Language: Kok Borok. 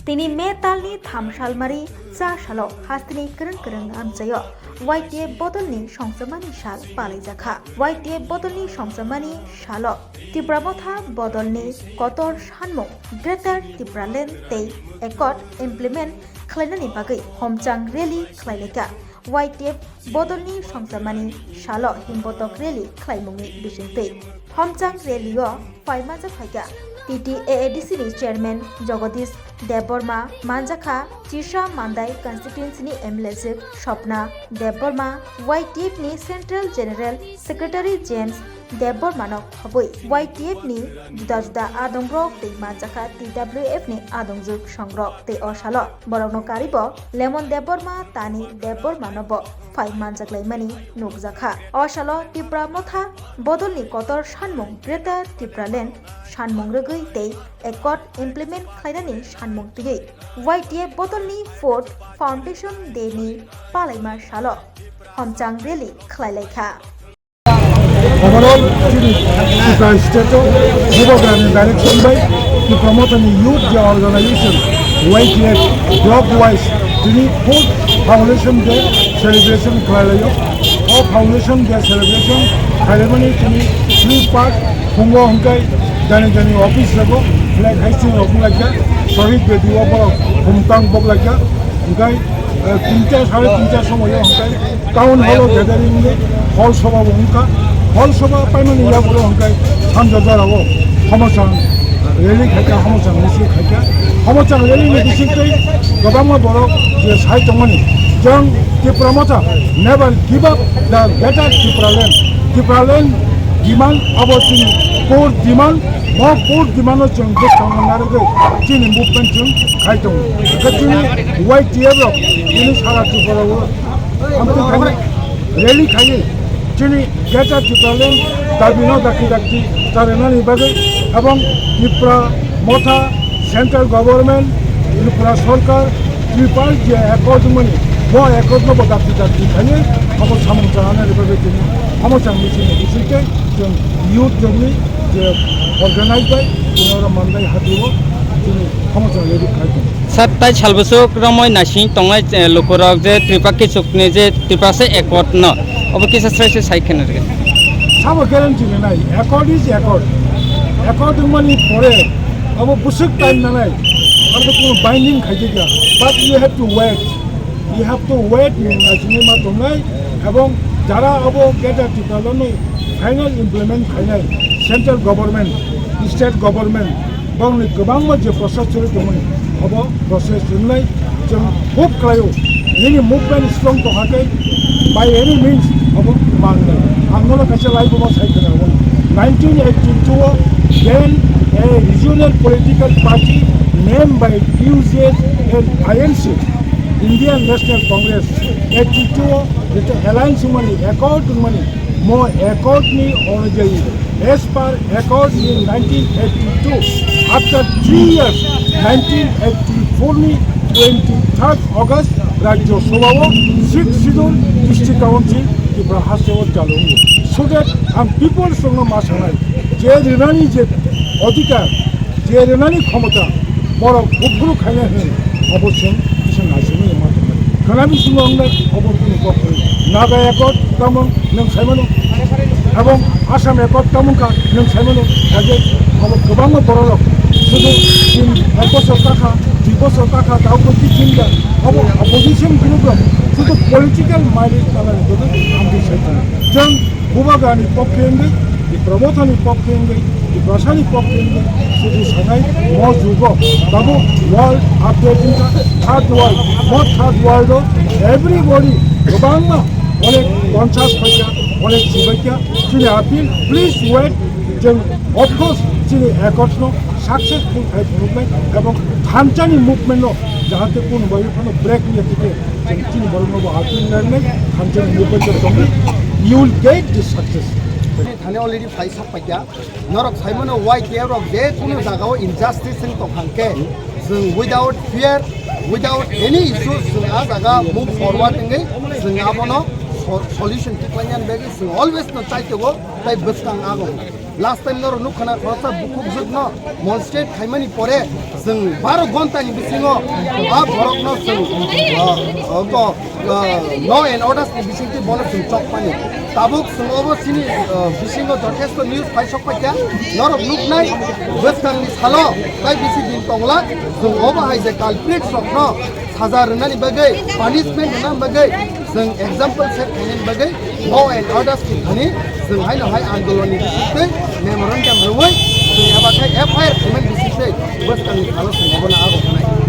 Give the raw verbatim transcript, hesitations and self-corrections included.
Tini May talni tham salmari cha salo hasteni kwrwng kwrwng amchaio Y T F bodolni songchomani sal palaijakha. Y T F bodolni songchomani salo Tipra Motha bodolni kotor sanmung Greater Tipraland tei Accord implement khlainani bagwi homchang rally khlailaikha. Y T F bodolni songchomani salo himbotok rally khlaimungni bisingtwi homchang rally-o phai manjak phaikha T T A A D C ni chairman Jagadish Debbarma, manjakha Chisa Mandai constituency ni M L A swk Swapna Debbarma, Y T F ni Central General Secretary James Debbarmano khobwi Y T F ni juda juda adongrok tei manjakha T W F ni adongjwk songrok tei o salo borokno karibo Lemon Debbarma, Tani Debbarmano bo phai manjaklaimani nukjakha. O salo Tipra Motha bodolni kotor sanmung Greater Tipraland sanmung rwgwi tei Accord implement khlainani sanmung twiwi Y T F bodolni fourth Foundation Day ni palaima salo homchang rally khlailaikha. Overall, chini Tripura state o Bubagrani direction bai Tipra Mothani youth je organization Y T F block wise tini fourth foundation day celebration khlailaio. O foundation day celebration khlaimani tini three part, phungo hwnkhe jani jani office rogo flag hoisting rok wnglaikha, Shahid Bedi o borok humtang boklaikha, hwnkhe, eh, tinta, sare tinta somoio hwnkhe Town hall o gathering ni hall soba bo wngkha. Hall soba paimani yagulo hwnkhe Sanjajara o Homochang rally khaikha, Homochang misil khaikha. Homochang rally ni bisingtwi kwbangma borok je sai tongmani, jang Tipra Motha never give up the greater Tipraland. Tipraland demand abo chini core demand. Mo core demand no chwng bwskang narwgwi chini movement chwng khai tongo. Hwnkhe chini Y T F rok chini sara Tripura o amtwi khainai rally khaiwi chini Greater Tipraland dabi no dakti dakti charwnani bagwi, ebong Tipra Motha, Central Government, Tripura Sorkar, Tripal je accord wngmani, bo accord no bo dakti dakti khaiwi abo samung chanani bagwi chini Homochang misil ni bisingtwi chwng youth rokni je organize bai chini oro Mandai hati o chini Homochang rally khai tongo. Sir, tai salbusuk romwi naising tongnai, eh, lukurok je Tripura kichukni je Tiprasa accord no, obo kisa srai se sai kheno rwgwi. Sabo guarantee rwnai, accord is accord. Accord wngmani pore abo bwswk time nanai, abo kunu binding khaijak ya. But you have to wait. You have to wait, naisingwi ma tongnai, ebong jara abo Greater Tipraland ni final implement khainai, central government, state government, bongni kwbangma je process choli tongmani, abo process wngnai, chwng hope khlaio, nini movement strong tongkha khe, by any means abo mangnai. Ang nono kaisa live bo sai khna, nineteen eighty-two o then a regional political party named by U J N I N C, Indian National Congress, eighty-two o jete alliance wngmani, accord wngmani, mo accord ni onujayi, as per accord in nineteen eighty-two, after three years, nineteen eighty-four ni twenty-third August, Rajya Sabha o Sixth Schedule District Council Tripura haste o chalu wngo. So that ang people songno ma sanai, je rinani je odhikar, je rinani khomota, borok buphuru khainai hwn, obo chwng kisa naisingwi ma tongnai. Khwna bisingo wngnai, obo kunu kok kwrwi. Naga accord tamo nwng saimano, ebong Assam accord tamo wngkha nwng saimano, haikhe obo kwbangma bororok sudu tin, ek bosor kakha, dui bosor kakha, tamo kok twi thwngya, obo opposition group rok sudu political mileage palani bagwi amtwi sai tongo. Chwng Bubagrani pokhe wngwi, Tipra Mothani pokhe wngwi, Tiprasani pokhe wngwi, sudu sanai mo jugo, tabuk world update wngkha, third world, mo third world o everybody, kwbangma, onek conscious phaikha, onek sibaikha, chini appeal, please wait, chwng of course, chini accords no successful khai phunuknai, ebong thanchani movement no jahate kunu bai phano break wngya thike, chini borokno bo appeal nangnai, thansa ni movement tongwi, you will get this success. Thani already phai sak paikha. Norok saimano Y T F rok je kunu jagao injustice wng tong hangke, chwng without fear, without any issues chwng a jaga move forward wngwi chwng abono so-, solution tiklainani bagwi chwng always no chai tongo, tai bwskang ago. Last time norok nukha na khoroksa bukhuk jwkno monstrate khaimani pore chwng baro ghonta ni bisingo a borokno chwng, uh, uh, ko, uh, law and orders ni bisingtwi bono chwng chokmani. Tabuk chwng obo chini, uh, bisingo jothesto news paisok paikha. Norok nuknai bwskangni salo tai bisi din tongla chwng obo hai je culprits rokno saja rwnani bagwi, punishment rwnani bagwi, chwng example set khainani bagwi law and orders ni thani chwng haino hai andolon ni bisingtwi memorandum rwui chwng eba khai F I R khaimani bisingtwi bwskangni salo chwng obono abo khnai.